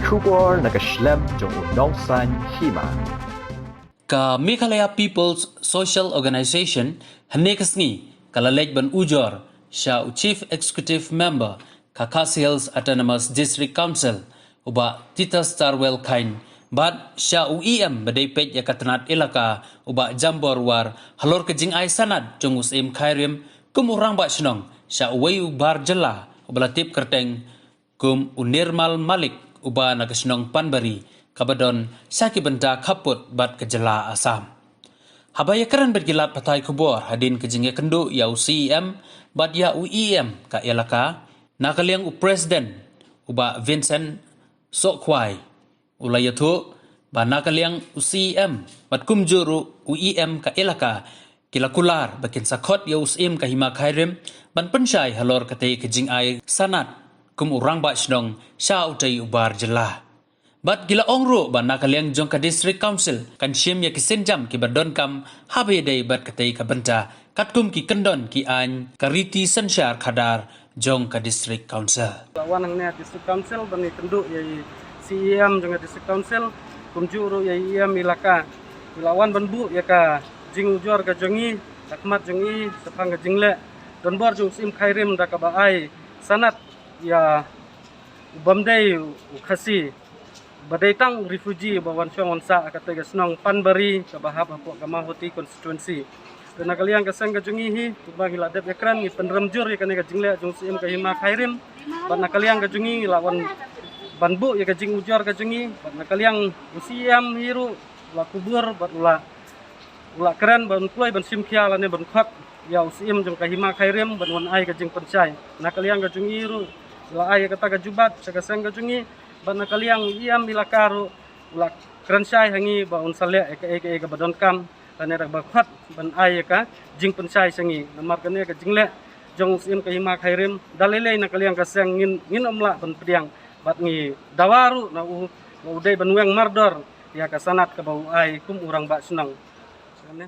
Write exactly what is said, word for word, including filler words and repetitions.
Khubor na ka shlem jong u nongsan hima. Ka Meghalaya People's Social Organization hynne ka sngi ka la leit ban ujor sha u Chief Executive Member ka Khasi Hills Autonomous District Council, u Bah Titus Tarwel Chyne, bad sha u E M ba dei peit ïa ka tnat elaka, u Bah Jambor War, halor ka jingai sanad jong u Syiem Khyrim kum u Rangbah Shnong sha uwei u bar jylla uba la tip kyrteng kum u Nirmal Malik, uba na ka shnong Panbari, kaba don sha ki bynta khappud bad ka jylla Assam. Haba ïakren bad ki lad pathai khubor hadien ka jingïakynduh ïa u C E M bad ïa u E M ka elaka, na ka liang u President, u Bah Vincent Sohkhwai, u la ïathuh ba na ka liang u C E M bad kumjuh ruh u E M ka elaka ki la kular ba kin sa khot ïa u Syiem ka Hima Khyrim ban pynshai halor katei ka jingai sanad kum u Rangbah Shnong sha utei u bar jylla. Bad ki la ong ruh ba na ka liang jong ka District Council kan shim ïa ki sienjam kiba donkam haba ïadei bad katei ka bynta, katkum ki kyndon ki aiñ, ka riti synshar khadar jong ka District Council. La wan hangne District Council ban ïakynduh ïa i C E M jong ka District Council, kumjuh ruh ïa i E M elaka. La wan ban buh ïa ka jingujor ka jong i, ka khmat jong i shaphang ka jingleh donbor jong u Syiem Khyrim da kaba ai sanad ïa u bym dei u Khasi, ba dei tang refugee ba wan shong wan sah ha katei ka shnong Panbari kaba hap hapoh ka Mawhati constituency. Te na ka liang ka seng ka jong i hi, kumba ngi la dep ïakren, ngi pynrem jur ïa kane ka jingleh jong u Syiem ka Hima Khyrim. Bad na ka liang ka jong i ngi la wan ban buh ïa ka jingujor ka jong i, bad na ka liang u C E M hi ruh u la kubur bad u la u la kren ban kloi ban shim khia lane ban khot ïa u Syiem jong ka Hima Khyrim ban wan ai ka jingpynshai. Na ka liang ka jong i ruh u la ai ïa kata ka jubab sha ka seng ka jong i, bad na ka liang u E M elaka ruh u la kren shai ha ngi ba un sa leh ïa kaei kaei kaba donkam lane da kaba khot ban ai ïa ka jingpynshai sha ngi. Namar kane ka jingleh jong u Syiem ka Hima Khyrim da lei lei na ka liang ka seng ngin, ngin ym lah ban pdiang, bad ngi dawa ruh na u ba u dei ban weng mardor ïa ka sanad kaba u ai kum u Rangbah Shnong. Kane.